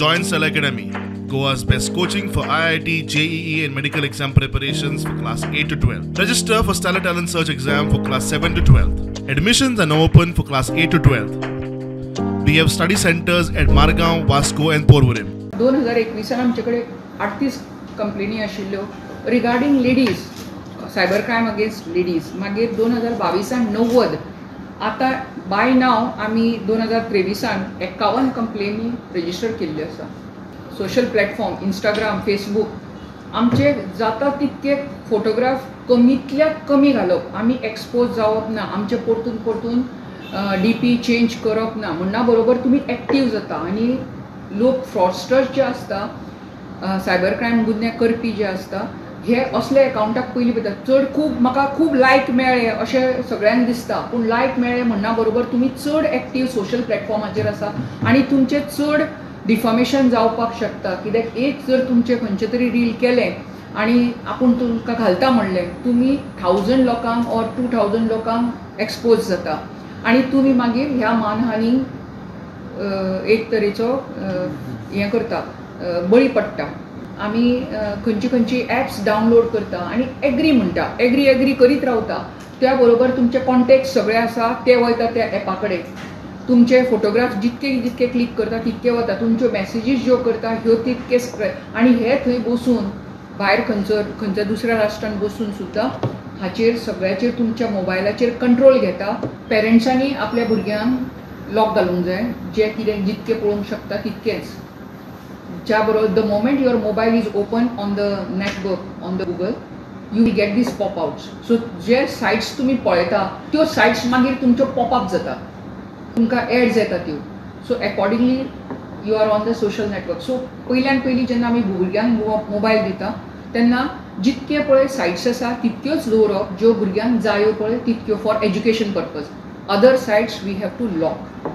Join Stellar Academy, Goa's best coaching for IIT, JEE and medical exam preparations for class 8 to 12. Register for Stellar Talent Search exam for class 7 to 12. Admissions are now open for class 8 to 12. We have study centers at Margao, Vasco and Porvorim. 2021 आमचे कडेन 38 कंप्लेनी आशिल्ल्यो regarding ladies, cyber crime against ladies. मागीर 2022 90, आतां बाय नाव आमी 2023 51 कंप्लेनी register केल्ल्यो आसा. Social platform Instagram, Facebook आमचे जाता तितके फोटोग्राफ कमीतल्या कमी घालप, आमी एक्सपोज जावप ना, आमचे परतून परतून डी पी चेंज करप ना. म्हणना बरोबर तुमी एक्टीव जाता आनी लोक फ्रॉडस्टर्स जे आसता, सायबर क्रायम गुन्हे करपी जे आसता, हे असले एकावंटाक पयलीं पळयता. चड खूब म्हाका खूब लायक मेळ्ळे अशें सगळ्यांक दिसता, पूण लायक मेळ्ळे म्हणना बरोबर तुमी चड एक्टीव सोशल प्लॅटफॉर्माचेर आसा आनी तुमचें चड डिफॉमेशन जावपाक शकता. कित्याक एक जर तुमचें खंयचें तरी रील केलें आनी आपूण तुमकां घालता म्हणलें, तुमी 1000 लोकांक ऑर 2000 लोकांक एक्सपोज जाता आनी तुमी मागीर ह्या मानहानी एक तरेचो हें करता, बळी पडटा. आमी खंयची खंयची एप्स डावनलोड करता आनी एग्री म्हणटा, एग्री एग्री करीत रावता. त्या बरोबर तुमचे कॉन्टेक्ट सगळे आसा ते वयता त्या एपा कडेन, तुमचे फोटोग्राफ जितके जितके क्लिक करता तितके वता, तुमच्यो मॅसेजीस ज्यो करता ह्यो तितके. आनी हे थंय बसून भायर खंयचो खंयच्या दुसऱ्या राष्ट्रान बसून सुद्दां हाचेर सगळ्याचेर तुमच्या मोबायलाचेर कंट्रोल घेता. पेरंट्सांनी आपल्या भुरग्यांक लॉक घालूंक जाय, जे कितें जितके पळोवंक शकता तितकेंच. ज्या बरोबर the moment your mobile is open on the network on the Google, you will get these pop outs. So J sites तुमी पळयता त्यो सायट्स मागीर तुमच्यो पॉप अप जाता, तुमकां एड्स येता त्यो. So accordingly you are on the social network. So पयल्यान पयलीं जेन्ना आमी भुरग्यांक मोबायल दिता तेन्ना जितके पळय सायट्स आसा तितक्योच दवरप, ज्यो भुरग्यांक जायो पळय तितक्यो for education purpose. Other sites we have to lock.